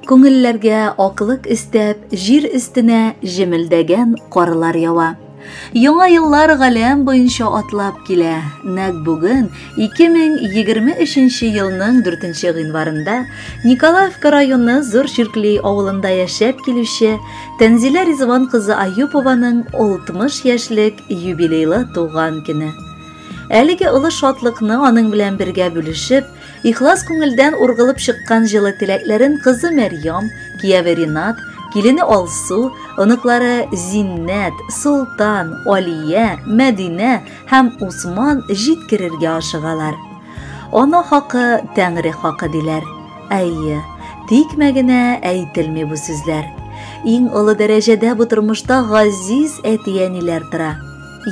Күңелләргә аклык өстәп, җир өстенә җемелдәгән карлар ява. Яңа еллар галәм буенча атлап килә. Нәкъ бүген, 2023 елның 4 гыйнварында Николаевка районы Зур Чиркли авылында яшәп килүче Тәнзилә Ризван кызы Аюпованың 60 яшьлек юбилейлы туган көне. Әлеге олы шатлыкны аның белән бергә бүлешеп, Ихлас күңелдән ургылып чыккан җылы теләкләрен кызы Мәрьям, кияве Ринат, килене Алсу, оныклары Зиннәт, Солтан, Алия, Мәдинә һәм Усман җиткерергә ашыгалар. Ана хакы, Тәңре хакы диләр. Әйе, тикмә генә әйтелми бу сүзләр. Иң олы дәрәҗәдә бу тормышта газиз әти-әниләр тора.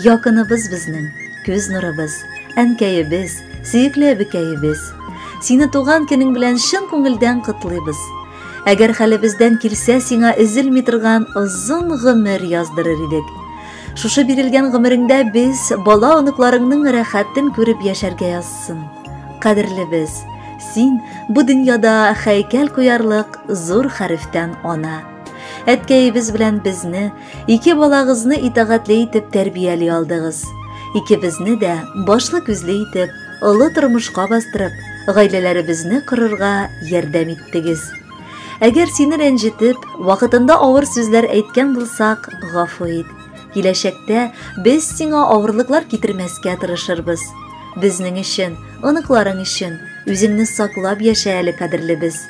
Якыныбыз безнең, күз нурыбыз, әнкәебез, сөекле әбекәебез. Сине туган көнең белән чын күңелдән котлыйбыз. Әгәр хәлебездән килсә, сиңа өзелми торган озын гомер яздырыр идек. Шушы бирелгән гомереңдә без бала оныкларыңның рәхәтен күреп яшәргә язсын. Кадерлебез, син бу дөньяда хәйкәл куярлык зур хәрефтән ана. Әткәебез белән безне Ике балагызны итагатьле итеп тәрбияли алдыгыз. Икебезне дә башлы-күзле итеп, олы тормышка бастырып, гаиләләребезне корырга ярдәм иттегез. Әгәр сине рәнҗетеп, вакытында авыр сүзләр әйткән булсак, гафу ит. Киләчәктә без сиңа авырлыклар китермәскә тырышырбыз. Безнең өчен, оныкларың өчен үзеңне саклап яшә әле, кадерлебез.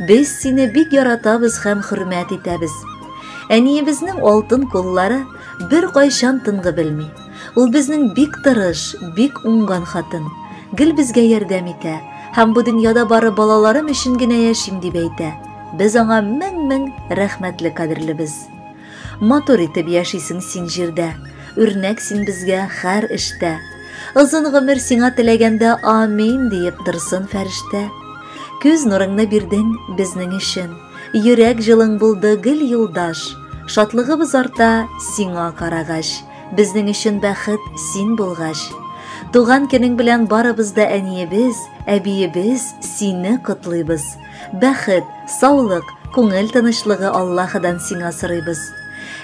Без сине бик яратабыз һәм хөрмәт итәбез. Әниебезнең алтын куллары беркайчан тынгы белми. Ул безнең бик тырыш, бик уңган хатын. Гел безгә ярдәм итә һәм бу дөньяда бары балаларым өчен генә яшим дип әйтә. Без аңа мең-мең рәхмәтле кадерлебез. Матур итеп яшисең син җирдә, үрнәк син безгә һәр эштә. Озын гомер сиңа теләгәндә амин диеп торсын фәрештә. Күз нурыңны бирдең безнең өчен. Йөрәк җылың булды гел юлдаш. Шатлыгыбыз арта сиңа карагач. Безнең өчен бәхет син булгач. Туган көнең белән барыбыз да әниебез, әбиебез сине котлыйбыз. Бәхет, саулык, күңел тынычлыгы Аллаһыдан сиңа сорыйбыз.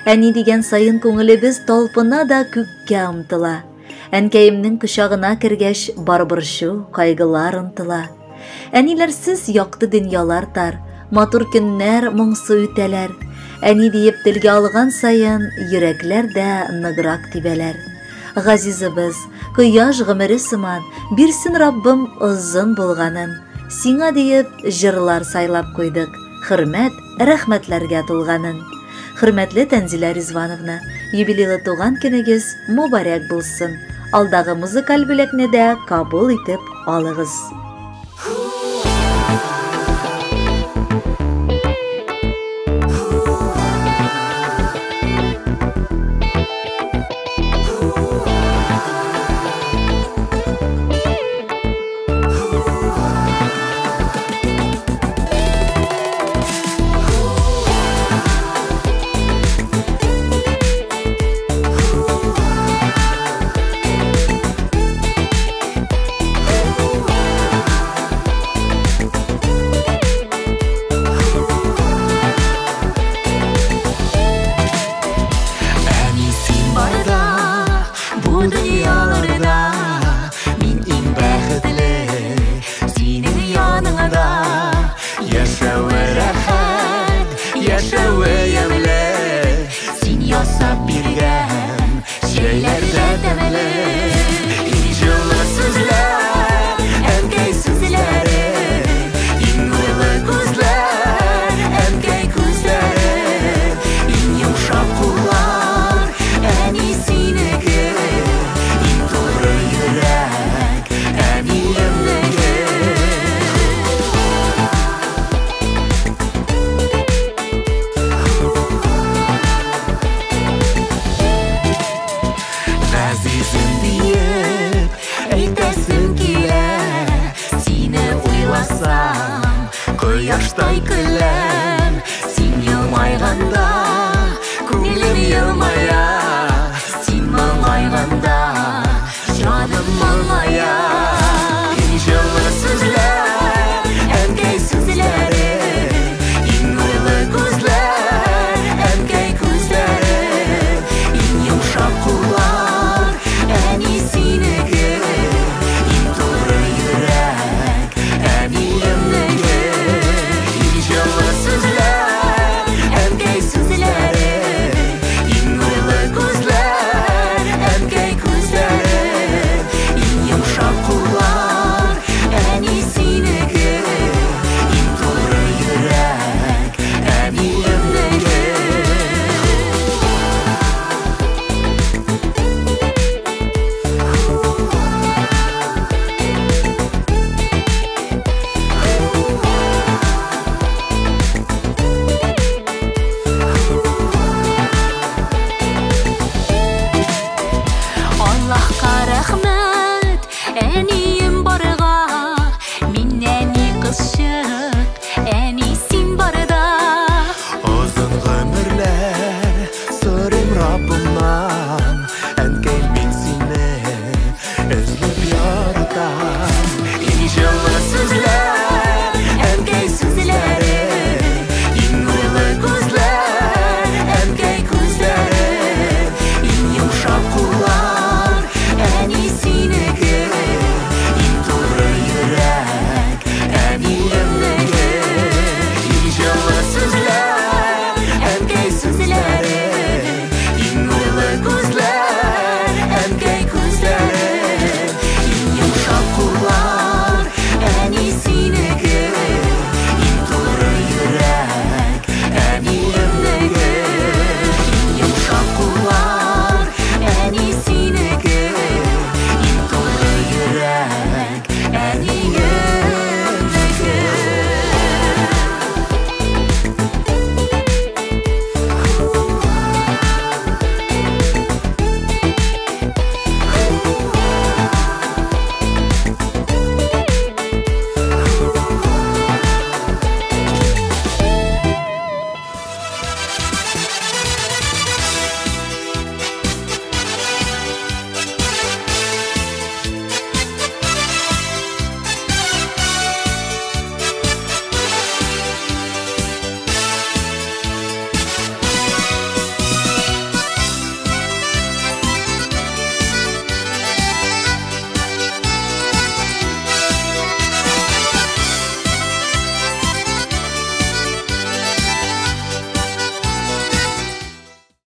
Әни дигән саен күңелебез талпына да күккә омтыла. Әнкәемнең кочагына кергәч, бар борчу, кайгылар онтыла. Әниләрсез якты дөньялар тар, матур көннәр моңсу үтәләр. Әни диеп телгә алган саен, йөрәкләр дә ныграк тибәләр. Газизыбыз, кояш гомере сыман, бирсен Раббым озын булганын. Сиңа диеп җырлар сайлап куйдык, хөрмәт, рәхмәтләргә тулганын. Хөрмәтле Тәнзилә Ризвановна, юбилейлы туган көнегез мобарәк булсын. Алдагы музыкаль бүләкне дә кабул итеп алыгыз. Әни син барда, бу дөньяларда мин иң бәхетле, синең яныңда яшәве рәхәт, яшәве ямьле, син ясап биргән чәйләр дә тәмле. Иң җылы сүзләр, әнкәй сүзләре, иң нурлы күзләр, әнкәй күзләре, иң йомшак куллар, әни синеке, иң туры йөрәк, әниемнеке. Газизем диеп әйтәсем килә, сине уйласам, кояштай көләм, син елмайганда, күңелем елмая, син моңайганда, җаным моңая. Иң җылы сүзләр, әнкәй сүзләре, иң Сине.